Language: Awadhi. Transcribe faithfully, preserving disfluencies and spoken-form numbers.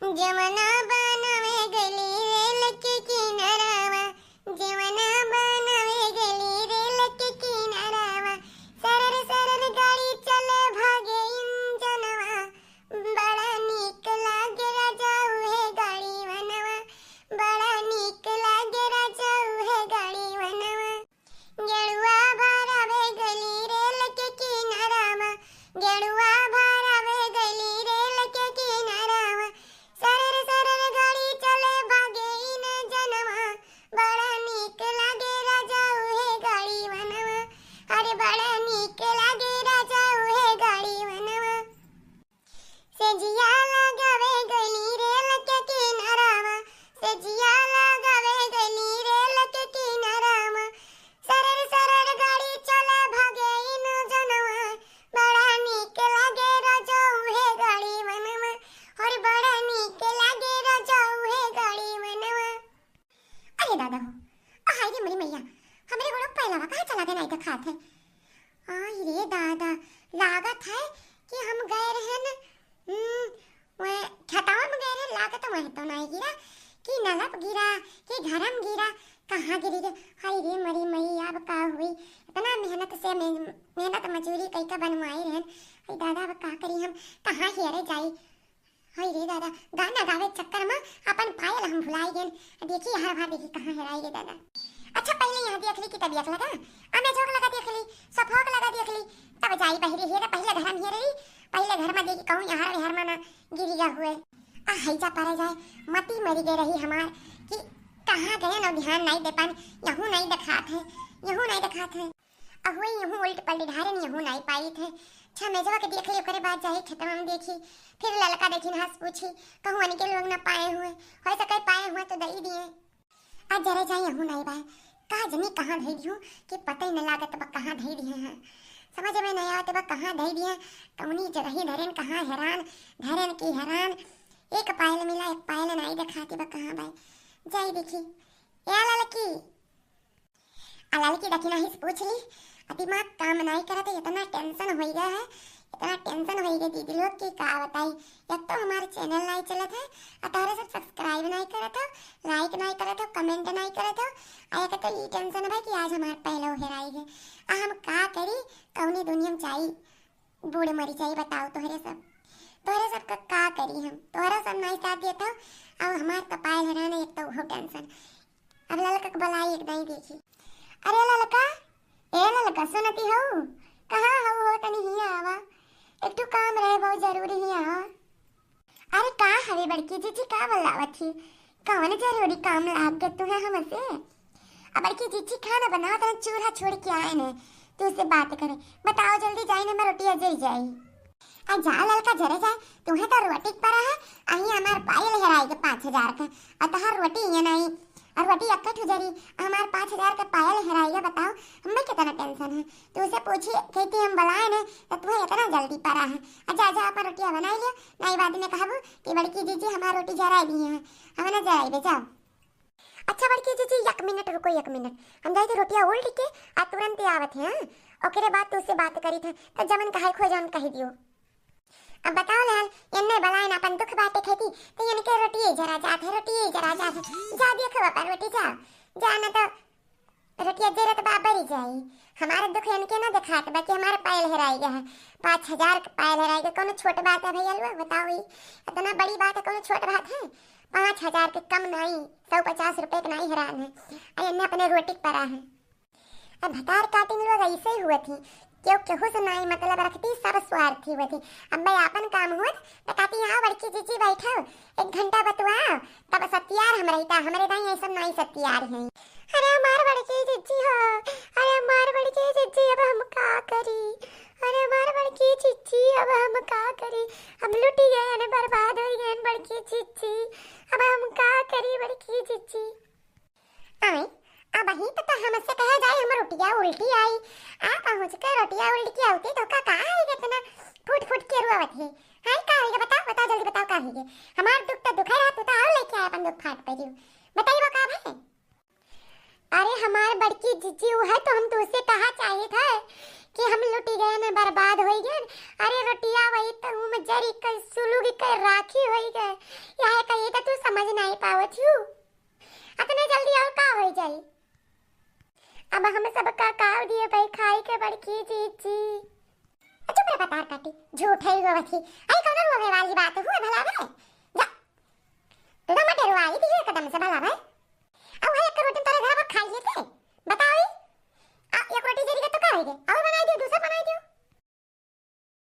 जवना बनावे गली रेल के किनारावा, जवना बनावे गली रेल के किनारावा, सरर सरर गाड़ी चले भागे इंजनवा, बड़ा नीक लागे राजा उहे गाड़ी वनवा, बड़ा नीक लागे राजा उहे गाड़ी वनवा। गेड़ुआ भरावे गली रेल के किनारावा, गेड़ुआ भरावे गली रेल के किनारावा, सरर सरर गाड़ी चले भागे इंजनवा, बड़ा नीक लागे राजा उहे गाड़ी वनवा, अरे बड़ा नीक लागे राजा उहे गाड़ी वनवा। सेजिया लगावे गली रेल के किनारावा, सेजिया लगावे गली रेल के किनारावा, सरर सरर गाड़ी चले भागे इंजनवा, बड़ा नीक लागे राजा उहे गाड़ी वनवा, और बड़ा नीक लागे राजा उहे गाड़ी वनवा। अरे दादा हो, आ हाय रे मोरी मैया, हमरे गोड़ो पैलवा कहाँ चला गए, नाई देखात है। आई रे दादा, लागत है कि हम गए रहन, हम्म, वह खेतवा में गए रहन, लागत वह तो नाई गिरा, कि नलप गिरा, कि घरम गिरा, कहाँ गिरी रे? हाय रे मोरी मैया, अब का हुई? इतना मेहनत से, मेह-, मेहनत मजूरी कई का बनवाए रहन। हाय दादा, अब का करी हम, कहाँ हेरे जाई? हाय रे दादा, गाना गावे चक्कर में अपन पायल हम भुलाई गेन। देखी यहाँ वहाँ देखी कहाँ हेराई रे दादा। अच्छा पहिले यहाँ देख ली कि तबियत लगा, अमेजोक लगा देख ली, सफोक लगा देख ली, तब जाई बहिरे हेरे। पहिले घर में हेरे रही, पहिले घर में देखी कहूँ यहाँ यहाँ में ना गिरी गया हुए। आ हैजा परे जाए, मती मरी गए रही हमार कि कहाँ गए ना ध्यान नहीं दे पान, यहू नहीं दिखात है, यहू नहीं दिखात है। अहुए यूं उल्ट पलट ढारे नियहू नाई पाई थे। छमेजवा के देख ली, ओकरे बाद जाई खेतवा में देखी। फिर ललका देखी न हंस पूछी, कहूँ अनके लोग न पाए हुए, हो सके पाए हुए तो दई दिए। आ जरे जाई यहू नाई बाय, का जनी कहाँ धई दिहूँ कि पता ही न लागत बा कहाँ धई दिए हैं। समझ में नहीं आवत बा कहाँ धई दिए, कौनी जगह ही धरेन, कहाँ हेरान धरेन की हेरान। एक पायल मिला, एक पायल नाई देखाती बा कहाँ बाय। जाई देखी। ए ललकी, आ ललकी दखिना हिस पूछ ली, आ दिमाग काम नाई करत है, इतना tension होई गया है, इतना tension होई गया दीदी लोग कि का बताई। एक तो हमार channel नाई चलत है, आ तोहरे सब subscribe नाई करत हो, like नाई करत हो, comment नाई करत हो, आ एक तो ई tension बा कि आज हमार पहलवा हेराई गए। आ हम का करी, कौनी दुनिया में जाई, बूढ़ मरी जाई, बताओ तोहरे सब, तोहरे सब का, का करी हम, तोहरा सब नाई साथ देत हो, अब हमार तो पायल हेरान है, एक तो वो tension। अब ललका के बुलाई एक दाई देखी। अरे ललका, ए ललका, सुनती हो? कहाँ हो, हो तनी हिया आवा, एक ठो काम रहे बहुत जरूरी हिया आवा। अरे का हवे बड़की जीजी, का बलावत ही? कौन जरूरी काम लाग गए तुम्हें हमसे? अब बड़की जीजी खाना बनावत है, चूल्हा छोड़ के आए ने, तुझसे बात करे। बताओ जल्दी जाई ना, मैं रोटिया जल जाई। आ जा ललका जरे जा, तुम्हें तो रोटी के परा है, अही हमार पायल हेराई के पाँच हजार का, आ तहार रोटी ये नहीं, और रोटी अक्कट हो जरी, हमार पाँच हजार का पायल हेराई के, बताओ, हमें कितना tension है। तुझसे पूछी, कहती हम बुलाए ने, तो तुम्हें इतना जल्दी परा है। आ जा, जा, अपन रोटिया बनाई लियो, नहीं बाद में कहबू कि बड़की जीजी हमार रोटी जराई दी है, हम ना जराई दे, जाओ। अच्छा बड़की जीजी, एक मिनट रुको, एक मिनट, हम जाई थे रोटिया उल्ट के आ तुरंत आवत है, हाँ? ओकरे बाद तुझसे बात करी थे, तो जमन कहे खो जौन कह दियो। अब बताओ लाल, एन्ने बलायन अपन दुख बाटे खेती, तो इनके रोटिये जरा जात है, रोटिये जरा जात है। जा देखो अपन रोटी, जा, जा, न तो रोटिया जरत बा बरी जाई। हमारे दुख इनके ना दिखात बा कि हमारे पायल हेराई गया है, पाँच हजार के पायल हेराई गया, कौनो छोट बात है भैया लोग, बताओ, ये इतना बड़ी बात है, कौनो छोट बात है? पाँच हजार के कम नाई, सौ पचास रुपए के नाई हेरान है, आ इन्हें अपने रोटी के परा है। अब भतार काटिन लोग ऐसे ही हुए थी, क्यों केहू से नाई मतलब रखती, सब स्वार्थी हुए थी। अब मैं आपन काम हुआ तो कहती, "आओ बड़की जीजी बैठो, एक घंटा बतुआओ, तब सत्यार हम रहता, हमरे दाई ऐसा नाई सत्यार है।" अरे हमार बड़की जीजी हो, अरे हमार बड़की जीजी, अब हम का करी? अरे हमार बड़की जीजी, अब हम का करी? हम लुटी गए, बर्बाद हो गए बड़की जीजी, अब हम का करी बड़की जीजी? आय, अबहीं तो, तो हमसे कहा जाए हम रोटिया उल्टी आई। आ पहुँच के रोटिया उल्टी आवती तो का, का आई इतना फूट फूट के रोवत है? हाय, का होइगे? बताओ, बताओ, जल्दी बताओ, का होइगे? हमार दुख तो दुख है, तू तो और लेके आए अपन दुख फाट पे दियो। बताइए वो का भाई? अरे हमार बड़की जीजी वो है तो हम तुझसे कहा चाहिए था कि हम लुटी गए न, बर्बाद होई गए। अरे रोटिया वही तो हूँ जरी के सुलुग के राखी होई गए। यह कही तो तू समझ नहीं पावत हूँ, अतने जल्दी और का होई जाई? अब हम सब का काव दिए भाई खाई के बड़की जीजी। चुप रे बतार काटी, झूठ है वो बथी। आई कौन रोवे वाली बात हुए भला रे? जा, तू तो मटे रोवाई दिए कदम से भला भाई।